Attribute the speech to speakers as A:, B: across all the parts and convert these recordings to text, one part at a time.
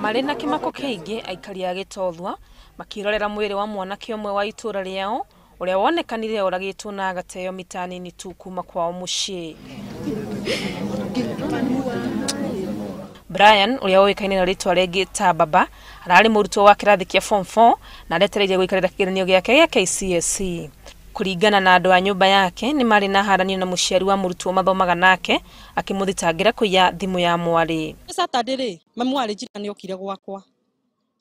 A: Marĩ na kĩmako kĩingĩ aikari a Gĩtothua makĩrorera mwĩrĩ wa mwanake ũmwe wa itũra rĩao ũrĩa wonekanire oragĩtwo na agateo mita nini tu kuma kwao mũciĩ. Brian ũrĩa ũĩkaine na rĩtwa rĩngĩ ta Baba ararĩ mũrutwo wa kĩrathi kĩa form 4 na aretereire gũikarĩra kĩgeranio gĩake gĩa KCSE. Kũringana na andũ a nyũmba yake nĩ marĩ na haranio na mũciari wa mũrutwo mathomaga nake akĩmũthitangĩra kũiya thimũ ya mwarĩ.
B: Saturday rĩ mamu warĩ njira nĩ okire gwakwa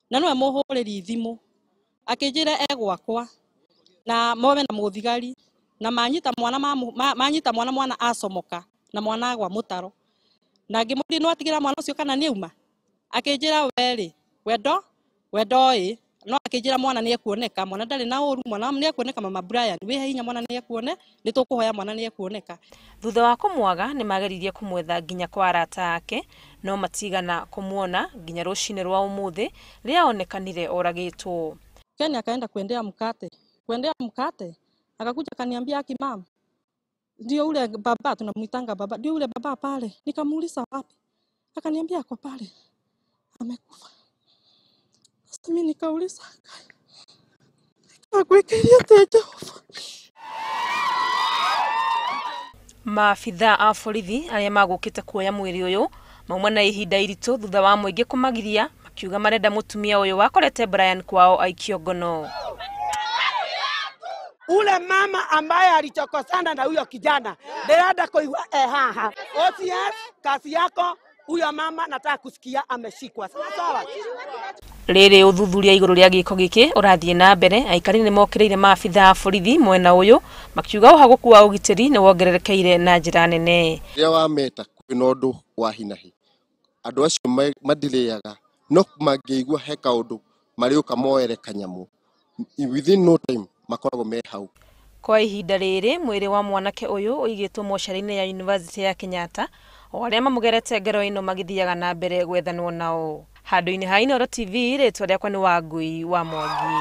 B: na nĩwe mũhũrĩri thimũ akĩnjĩra e gwakwa na mome na mũthigari na manyita mwana manyita mwana mwana acomoka na mwana agwa mũtaro na ngĩmũria no atigĩra mwana ũcio kana nĩ auma akĩnjĩra we rĩ wendo ĩ no akĩnjĩra mwana nĩ ekuoneka mwana ndarĩ na ũru mwana nĩ ekuoneka mama Brian wĩhe hinya mwana nĩ ekuone nĩ tũkũhoya mwana nĩ ekuoneka.
A: Thutha wa kũmwaga nĩ mageririe kũmwetha nginya kwa arata ake no matigana kũmuona nginya rũcinĩ rwa ũmũthĩ rĩrĩa onekanire oragĩtwo.
B: Ken akaenda kuendea mkate akakuja akaniambia aki mama ndio ule baba tunamuitanga baba ndio ule baba pale. Nikamuuliza wapi, akaniambia ako pale amekufa. Sasa mimi nikauliza akwekeria Jehova.
A: Maabithaa a borithi arĩa magũkĩte kuoya mwĩrĩ ũyũ mauma na ihinda iritũ thutha wa mũingĩ kũmagiria makiuga marenda mũtumia ũyũ wakorete Brian kwao aikio ngono.
C: Ule mama ambaye alichokosana na huyo kijana ndirenda kuigua haha. OCS kazi yako, huyo mama nataka kusikia ameshikwa. Sawa sawa.
A: Rĩrĩ ũthuthuria igũrũ rĩa gĩko gĩkĩ ũrathiĩ na mbere aikari nĩ mokĩrĩire maabithaa a borithi mwena ũyũ makiuga ũhagũku wa ũgitĩri nĩ wongererekeire na njĩra nene.
D: Rĩrĩa wameta kwĩna ũndũ wa hinahi andũ acio madirĩaga no mangĩigua he kaũndũ marĩũka moere kanyamũ within no time makoragwo me hau.
A: Kwa ihinda rĩrĩ mwĩrĩ wa mwanake ũyũ ũigĩtwo mocarĩ-inĩ ya University ya Kenyatta o arĩa mamũgerete ngero ĩno magĩthiaga na mbere gwethanwo nao. Handũ-inĩ ha Inooro TV rĩtwa rĩakwa nĩ Wangui wa Mwangi.